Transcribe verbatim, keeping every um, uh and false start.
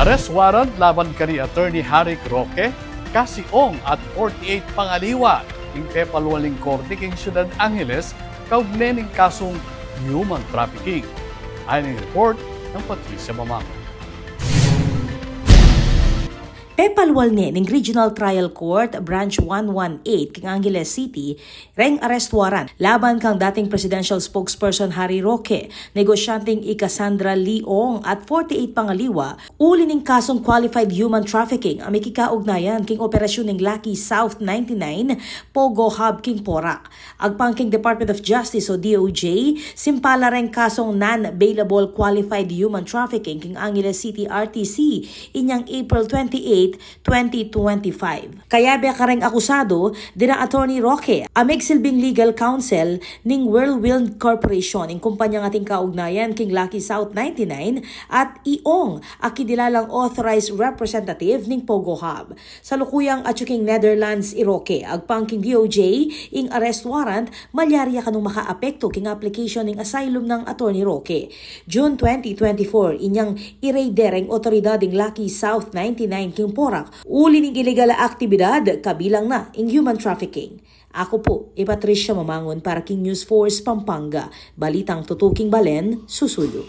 Arrest warrant laban kari Attorney Harry Roque, kasi ong at forty-eight pang aliwa ing pepalwal ning korte king Ciudad Angeles kaugnay ning kasung human trafficking. Ayon king report nang Patricia Mamang. Pepalwal ne ning Regional Trial Court Branch one one eight king Angeles City reng arrest warrant laban kang dating presidential spokesperson Harry Roque, negosyanteng i Cassandra Lee Ong at forty-eight pang aliwa, uli ning kasung qualified human trafficking a mikikaugnayan king operasyun ning Lucky South ninety-nine POGO Hub king Porac. Agpang king Department of Justice o D O J, simpala reng kasung non-bailable qualified human trafficking king Angeles City R T C inyang April twenty-eight, twenty twenty-five. Kayabe kareng akusado dina Attorney Roque a megsilbing legal counsel ning Whirlwind Corporation, ing kumpanyang atin kaugnayan king Lucky South ninety-nine, at i Ong a kinilalang authorized representative ning POGO Hub. Salukuyang atyu king Netherlands i Roque. Agpang king D O J, ing arrest warrant malyari ya kanung makaapekto king application ning asylum nang Attorney Roque. June twenty twenty-four, inyang i-raid de reng otoridad ing Lucky South ninety-nine king Porac uli ning ilegal a aktibidad kabilang na ing human trafficking. Aku pu i Patricia Mamangun para king News Force Pampanga, balitang tutuking balen, susulu.